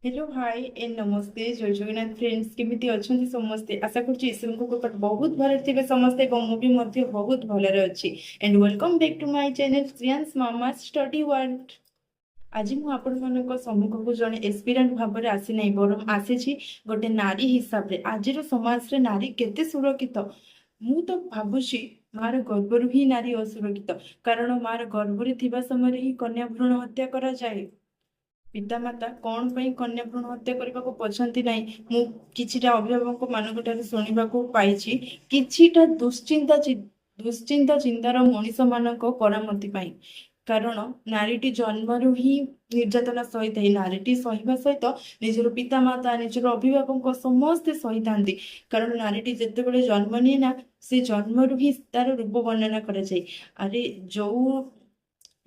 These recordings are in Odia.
ହ୍ୟାଲୋ, ହାଇ ଏଣ୍ଡ ନମସ୍ତେ, ଜୟ ଜଗନ୍ନାଥ ଫ୍ରେଣ୍ଡସ୍। କେମିତି ଅଛନ୍ତି ସମସ୍ତେ? ଆଶା କରୁଛି ଈଶ୍ୱରଙ୍କ କୃପାରୁ ବହୁତ ଭଲରେ ଥିବେ ସମସ୍ତେ ଏବଂ ମୁଁ ବି ମଧ୍ୟ ବହୁତ ଭଲରେ ଅଛି। And welcome back to my channel, Shreyansh Mama Study World। ଆଜି ମୁଁ ଆପଣମାନଙ୍କ ସମ୍ମୁଖକୁ ଜଣେ ଏସ୍ପିରାଣ୍ଟ ଭାବରେ ଆସିନାହିଁ, ବରଂ ଆସିଛି ଗୋଟେ ନାରୀ ହିସାବରେ। ଆଜିର ସମାଜରେ ନାରୀ କେତେ ସୁରକ୍ଷିତ? ମୁଁ ତ ଭାବୁଛି ମାର ଗର୍ଭରୁ ହିଁ ନାରୀ ଅସୁରକ୍ଷିତ, କାରଣ ମାର ଗର୍ଭରେ ଥିବା ସମୟରେ ହିଁ କନ୍ୟା ଭ୍ରୂଣ ହତ୍ୟା କରାଯାଏ। ପିତାମାତା କ'ଣ ପାଇଁ କନ୍ୟା ଭ୍ରୂଣ ହତ୍ୟା କରିବାକୁ ପଛାନ୍ତି ନାହିଁ? ମୁଁ କିଛିଟା ଅଭିଭାବକ ମାନଙ୍କ ଠାରୁ ଶୁଣିବାକୁ ପାଇଛି, କିଛିଟା ଦୁଶ୍ଚିନ୍ତା ଚିନ୍ତାର ମଣିଷମାନଙ୍କ କରାମତି ପାଇଁ। କାରଣ ନାରୀଟି ଜନ୍ମରୁ ହିଁ ନିର୍ଯାତନା ସହିଥାଏ। ନାରୀଟି ସହିବା ସହିତ ନିଜର ପିତାମାତା, ନିଜର ଅଭିଭାବକ ସମସ୍ତେ ସହିଥାନ୍ତି। କାରଣ ନାରୀଟି ଯେତେବେଳେ ଜନ୍ମ ନିଏ ନା, ସେ ଜନ୍ମରୁ ହିଁ ତାର ରୂପ ବର୍ଣ୍ଣନା କରାଯାଏ। ଆରେ, ଯୋଉ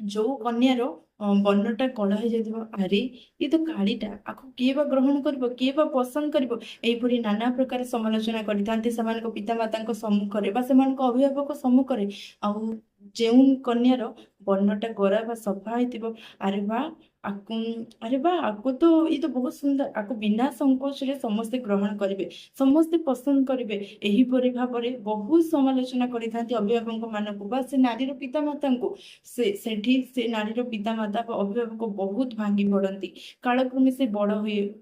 ଯୋଉ କନ୍ୟାର ବର୍ଣ୍ଣଟା କଳା ହେଇଯାଇଥିବ, "ଆରେ, ଇଏ ତ କାଳିଟା, ଆକୁ କିଏ ବା ଗ୍ରହଣ କରିବ? କିଏ ବା ପସନ୍ଦ କରିବ?" ଏହିପରି ନାନା ପ୍ରକାର ସମାଲୋଚନା କରିଥାନ୍ତି ସେମାନଙ୍କ ପିତାମାତାଙ୍କ ସମ୍ମୁଖରେ ବା ସେମାନଙ୍କ ଅଭିଭାବକ ସମ୍ମୁଖରେ। ଆଉ ଯେଉଁ କନ୍ୟାର ବର୍ଣ୍ଣଟା ଗୋରା ବା ସଫା ହେଇଥିବ, "ଆରେ ବା ଆକୁ, ଆରେ ବା ଆକୁ ତ, ଇଏ ତ ବହୁତ ସୁନ୍ଦର, ଆକୁ ବିନା ସଂକୋଚରେ ସମସ୍ତେ ଗ୍ରହଣ କରିବେ, ସମସ୍ତେ ପସନ୍ଦ କରିବେ।" ଏହିପରି ଭାବରେ ବହୁତ ସମାଲୋଚନା କରିଥାନ୍ତି ଅଭିଭାବକ ମାନଙ୍କୁ ବା ସେ ନାରୀର ପିତାମାତାଙ୍କୁ। ସେ ସେଠି ସେ ନାରୀର ପିତାମାତା ବା ଅଭିଭାବକ ବହୁତ ଭାଙ୍ଗି ପଡ଼ନ୍ତି। କାଳକ୍ରମେ ସେ ବଡ଼ ହୁଏ।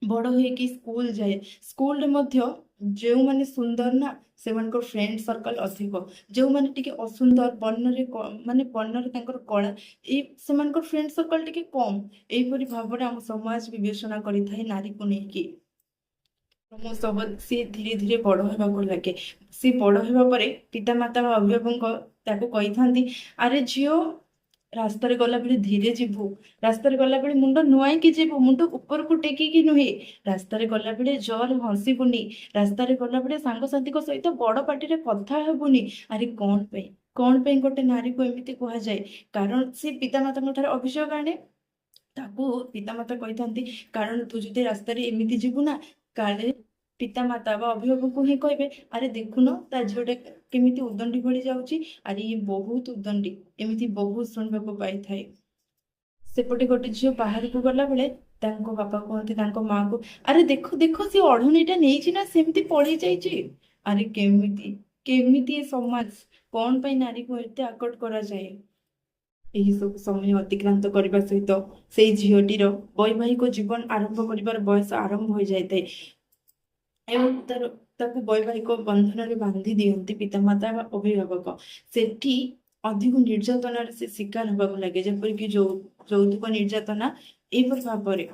ବଡ଼ ହେଇକି ସ୍କୁଲ ଯାଏ। ସ୍କୁଲରେ ମଧ୍ୟ ଯେଉଁମାନେ ସୁନ୍ଦର ନା, ସେମାନଙ୍କର ଫ୍ରେଣ୍ଡ ସର୍କଲ ଅଧିକ। ଯେଉଁମାନେ ଟିକେ ଅସୁନ୍ଦର ବର୍ଣ୍ଣରେ, ମାନେ ବର୍ଣ୍ଣରେ ତାଙ୍କର କଳା, ଏଇ ସେମାନଙ୍କର ଫ୍ରେଣ୍ଡ ସର୍କଲ ଟିକେ କମ୍। ଏହିପରି ଭାବରେ ଆମ ସମାଜ ବିବେଚନା କରିଥାଏ ନାରୀକୁ ନେଇକି। କ୍ରମଶଃ ସିଏ ଧୀରେ ଧୀରେ ବଡ଼ ହେବାକୁ ଲାଗେ। ସିଏ ବଡ଼ ହେବା ପରେ ପିତାମାତା ବା ଅଭିଭାବକ ତାକୁ କହିଥାନ୍ତି, "ଆରେ ଝିଅ, ରାସ୍ତାରେ ଗଲାବେଳେ ଧୀରେ ଯିବୁ। ରାସ୍ତାରେ ଗଲାବେଳେ ମୁଣ୍ଡ ନୁଆଇକି ଯିବୁ, ମୁଣ୍ଡ ଉପରକୁ ଟେକିକି ନୁହେଁ। ରାସ୍ତାରେ ଗଲାବେଳେ ଜୋରରେ ହସିବୁନି। ରାସ୍ତାରେ ଗଲାବେଳେ ସାଙ୍ଗସାଥିଙ୍କ ସହିତ ବଡ଼ ପାଟିରେ କଥା ହେବୁନି।" ଆରେ, କ'ଣ ପାଇଁ? କ'ଣ ପାଇଁ ଗୋଟେ ନାରୀକୁ ଏମିତି କୁହାଯାଏ? କାରଣ ସେ ପିତାମାତାଙ୍କ ଠାରେ ଅଭିଯୋଗ ଆଣେ। ତାକୁ ପିତାମାତା କହିଥାନ୍ତି, କାରଣ ତୁ ଯଦି ରାସ୍ତାରେ ଏମିତି ଯିବୁ ନା, କାଳେ ପିତାମାତା ବା ଅଭିଭାବକ ହିଁ କହିବେ, "ଆରେ ଦେଖୁନ, ତା ଝିଅଟା କେମିତି ଉଦଣ୍ଡି ଭଳି ଯାଉଛି। ଆରେ, ଇଏ ବହୁତ ଉଦଣ୍ଡି।" ଏମିତି ବହୁତ ଶୁଣିବାକୁ ପାଇଥାଏ। ସେପଟେ ଗୋଟେ ଝିଅ ବାହାରକୁ ଗଲାବେଳେ ତାଙ୍କ ବାପା କୁହନ୍ତି ତାଙ୍କ ମାଆକୁ, "ଆରେ ଦେଖ ଦେଖ, ସେ ଓଢ଼ଣୀଟା ନେଇଛି ନା, ସେମିତି ପଳେଇ ଯାଇଛି।" ଆରେ, କେମିତି କେମିତି ଏ ସମାଜ? କ'ଣ ପାଇଁ ନାରୀକୁ ଏତେ ଆକଟ କରାଯାଏ? ଏହି ସବୁ ସମୟ ଅତିକ୍ରାନ୍ତ କରିବା ସହିତ ସେଇ ଝିଅଟିର ବୈବାହିକ ଜୀବନ ଆରମ୍ଭ କରିବାର ବୟସ ଆରମ୍ଭ ହୋଇଯାଇଥାଏ ଏବଂ ତାକୁ ବୈବାହିକ ବନ୍ଧନରେ ବାନ୍ଧି ଦିଅନ୍ତି ପିତାମାତା ବା ଅଭିଭାବକ। ସେଠି ଅଧିକ ନିର୍ଯାତନାର ସେ ଶିକାର ହେବାକୁ ଲାଗେ, ଯେପରିକି ଯୌତୁକ ନିର୍ଯାତନା, ଏହିପରି ଭାବରେ।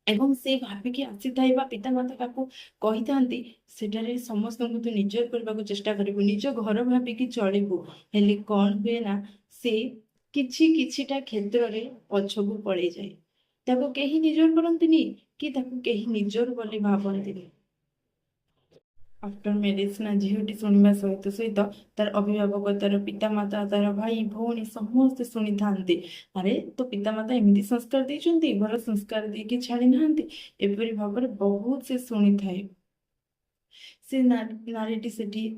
ଏବଂ ସେ ଭାବିକି ଆସିଥାଏ ବା ପିତାମାତା ତାକୁ କହିଥାନ୍ତି, ସେଠାରେ ସମସ୍ତଙ୍କୁ ତୁ ନିଜର କରିବାକୁ ଚେଷ୍ଟା କରିବୁ, ନିଜ ଘର ଭାବିକି ଚଳିବୁ। ହେଲେ କ'ଣ ହୁଏ ନା, ସେ କିଛି କିଛିଟା କ୍ଷେତ୍ରରେ ପଛକୁ ପଳେଇଯାଏ। ତାକୁ କେହି ନିଜର କରନ୍ତିନି କି ତାକୁ କେହି ନିଜର ବୋଲି ଭାବନ୍ତିନି। ଆଫ୍ଟର ମ୍ୟାରେଜ ନା, ଝିଅଟି ଶୁଣିବା ସହିତ ସହିତ ତାର ଅଭିଭାବକ, ତାର ପିତାମାତା, ତାର ଭାଇ ଭଉଣୀ ସମସ୍ତେ ଶୁଣିଥାନ୍ତି, "ଆରେ, ତୋ ପିତାମାତା ଏମିତି ସଂସ୍କାର ଦେଇଛନ୍ତି, ଭଲ ସଂସ୍କାର ଦେଇକି ଛାଡ଼ି ନାହାନ୍ତି।" ଏପରି ଭାବରେ ବହୁତ ସେ ଶୁଣିଥାଏ। ସେ ନାରୀଟି ସେଠି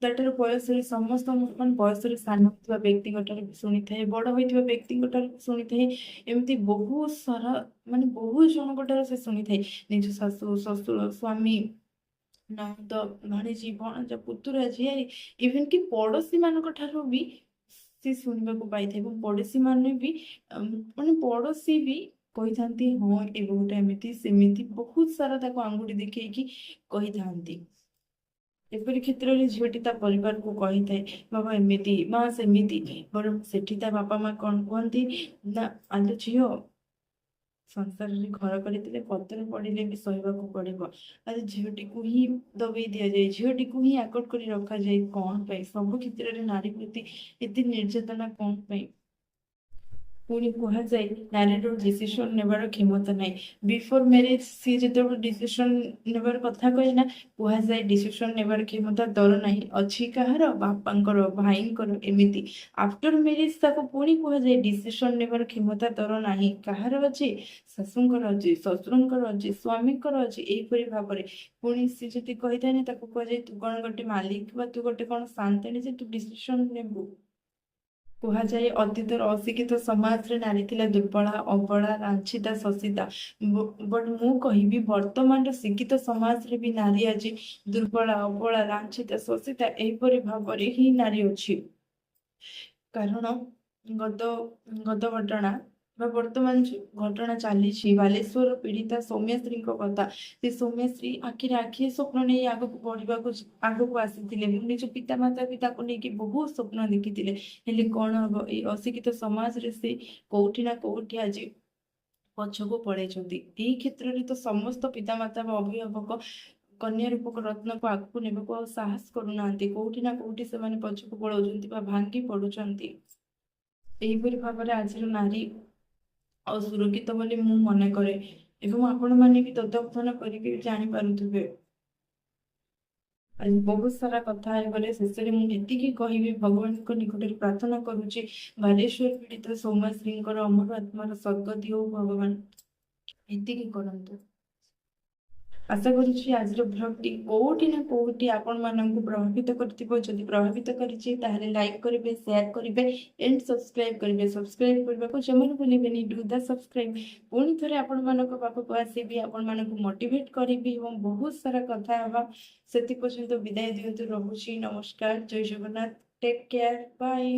ତାଠାରୁ ବୟସରେ ସମସ୍ତ, ମାନେ ବୟସରେ ସାନ ଥିବା ବ୍ୟକ୍ତିଙ୍କ ଠାରୁ ବି ଶୁଣିଥାଏ, ବଡ଼ ହୋଇଥିବା ବ୍ୟକ୍ତିଙ୍କ ଠାରୁ ବି ଶୁଣିଥାଏ। ଏମିତି ବହୁତ ସାରା, ମାନେ ବହୁତ ଜଣଙ୍କ ଠାରୁ ସେ ଶୁଣିଥାଏ। ନିଜ ଶାଶୁ, ଶ୍ୱଶୁର, ସ୍ୱାମୀ, ନଣନ୍ଦ, ଭାଣିଜୀ, ଭଣଜା, ପୁତୁରା, ଝିଆରୀ, ଇଭେନ୍ କି ପଡ଼ୋଶୀ ମାନଙ୍କ ଠାରୁ ବି ସେ ଶୁଣିବାକୁ ପାଇଥାଏ। ଏବଂ ପଡ଼ୋଶୀ ମାନେ ବି, ମାନେ ପଡ଼ୋଶୀ ବି କହିଥାନ୍ତି, ହଁ, ଏ ବୋହୂଟା ଏମିତି ସେମିତି, ବହୁତ ସାରା ତାକୁ ଆଙ୍ଗୁଠି ଦେଖେଇକି କହିଥାନ୍ତି। ଏପରି କ୍ଷେତ୍ରରେ ଝିଅଟି ତା ପରିବାରକୁ କହିଥାଏ, ବାବା ଏମିତି, ମା ସେମିତି। ବରଂ ସେଠି ତା ବାପା ମା କ'ଣ କୁହନ୍ତି ନା, "ଆଲୋ ଝିଅ, ସଂସାରରେ ଘର କରିଥିଲେ ପତର ପଡ଼ିଲେ ବି ସହିବାକୁ ପଡ଼ିବ।" ଆରେ, ଝିଅଟିକୁ ହିଁ ଦବେଇ ଦିଆଯାଏ, ଝିଅଟିକୁ ହିଁ ଆକଟ କରି ରଖାଯାଏ। କ'ଣ ପାଇଁ ସବୁ କ୍ଷେତ୍ରରେ ନାରୀ ପ୍ରତି ଏତେ ନିର୍ଯାତନା? କ'ଣ ପାଇଁ? ପୁଣି କୁହାଯାଏ ନାରୀର ଡିସିସନ ନେବାର କ୍ଷମତା ନାହିଁ। ବିଫୋର ମ୍ୟାରେଜ ସିଏ ଯେତେବେଳେ ଡିସିସନ ନେବାର କଥା କହେ ନା, କୁହାଯାଏ, ଡିସିସନ ନେବାର କ୍ଷମତା ତୋର ନାହିଁ, ଅଛି କାହାର? ବାପାଙ୍କର, ଭାଇଙ୍କର, ଏମିତି। ଆଫ୍ଟର ମ୍ୟାରେଜ ତାକୁ ପୁଣି କୁହାଯାଏ, ଡିସିସନ ନେବାର କ୍ଷମତା ତୋର ନାହିଁ, କାହାର ଅଛି? ଶାଶୁଙ୍କର ଅଛି, ଶ୍ୱଶୁରଙ୍କର ଅଛି, ସ୍ୱାମୀଙ୍କର ଅଛି, ଏହିପରି ଭାବରେ। ପୁଣି ସେ ଯଦି କହିଥାଏ ନା, ତାକୁ କୁହାଯାଏ, ତୁ କ'ଣ ଗୋଟେ ମାଲିକ ବା ତୁ ଗୋଟେ କ'ଣ ସାନ୍ତାଣୀ ଯେ ତୁ ଡିସିସନ ନେବୁ? କୁହାଯାଏ, ଅତୀତର ଅଶିକ୍ଷିତ ସମାଜରେ ନାରୀ ଥିଲା ଦୁର୍ବଳା, ଅବଳା, ଲାଞ୍ଛିତା, ଶୋଷିତା। ବଟ୍ ମୁଁ କହିବି, ବର୍ତ୍ତମାନର ଶିକ୍ଷିତ ସମାଜରେ ବି ନାରୀ ଆଜି ଦୁର୍ବଳା, ଅବଳା, ଲାଞ୍ଛିତା, ଶୋଷିତା, ଏହିପରି ଭାବରେ ହିଁ ନାରୀ ଅଛି। କାରଣ ଗତ ଗତ ଘଟଣା ବା ବର୍ତ୍ତମାନ ଘଟଣା ଚାଲିଛି, ବାଲେଶ୍ୱର ପୀଡ଼ିତା ସୌମ୍ୟଶ୍ରୀଙ୍କ କଥା। ସେ ସୌମ୍ୟଶ୍ରୀ ଆଖିରେ ଆଖିଏ ସ୍ୱପ୍ନ ନେଇ ଆଗକୁ ବଢିବାକୁ ଆଗକୁ ଆସିଥିଲେ ଏବଂ ନିଜ ପିତାମାତା ବି ତାକୁ ନେଇକି ବହୁତ ସ୍ୱପ୍ନ ଦେଖିଥିଲେ। ହେଲେ କଣ ହବ, ଏଇ ଅଶିକ୍ଷିତ ସମାଜରେ ସେ କୋଉଠି ନା କୋଉଠି ଆଜି ପଛକୁ ପଳେଇଛନ୍ତି। ଏଇ କ୍ଷେତ୍ରରେ ତ ସମସ୍ତ ପିତାମାତା ବା ଅଭିଭାବକ କନ୍ୟା ରୂପକ ରତ୍ନକୁ ଆଗକୁ ନେବାକୁ ଆଉ ସାହସ କରୁନାହାନ୍ତି। କୋଉଠି ନା କୋଉଠି ସେମାନେ ପଛକୁ ପଳଉଛନ୍ତି ବା ଭାଙ୍ଗି ପଡୁଛନ୍ତି। ଏହିପରି ଭାବରେ ଆଜିର ନାରୀ ଅସୁରକ୍ଷିତ ବୋଲି ମୁଁ ମନେ କରେ ଏବଂ ଆପଣମାନେ ବି ତତ୍ତ୍ୱାବଧାନ କରିକି ଜାଣିପାରୁଥିବେ। ଆଜି ବହୁତ ସାରା କଥା ହେଇଗଲେ। ଶେଷରେ ମୁଁ ଏତିକି କହିବି, ଭଗବାନଙ୍କ ନିକଟରେ ପ୍ରାର୍ଥନା କରୁଛି, ବାଲେଶ୍ୱର ପୀଡ଼ିତ ସୌମ୍ୟଶ୍ରୀଙ୍କର ଅମର ଆତ୍ମାର ସଦ୍ଗତି ହଉ। ଭଗବାନ ଏତିକି କରନ୍ତୁ। ଆଶା କରୁଛି ଆଜିର ବ୍ଲଗଟି କୋଉଠି ନା କୋଉଠି ଆପଣମାନଙ୍କୁ ପ୍ରଭାବିତ କରିଥିବ। ଯଦି ପ୍ରଭାବିତ କରିଛି, ତାହେଲେ ଲାଇକ୍ କରିବେ, ସେୟାର କରିବେ ଏଣ୍ଡ ସବସ୍କ୍ରାଇବ କରିବେ। ସବସ୍କ୍ରାଇବ କରିବାକୁ ଜମାରୁ ଭୁଲିବେନି। Do the subscribe. ପୁଣି ଥରେ ଆପଣମାନଙ୍କ ପାଖକୁ ଆସିବି, ଆପଣମାନଙ୍କୁ ମୋଟିଭେଟ୍ କରିବି ଏବଂ ବହୁତ ସାରା କଥା ହେବା। ସେଥି ପର୍ଯ୍ୟନ୍ତ ବିଦାୟ ଦିଅନ୍ତୁ, ରହୁଛି। ନମସ୍କାର, ଜୟ ଜଗନ୍ନାଥ, ଟେକ୍ କେୟାର, ବାଏ।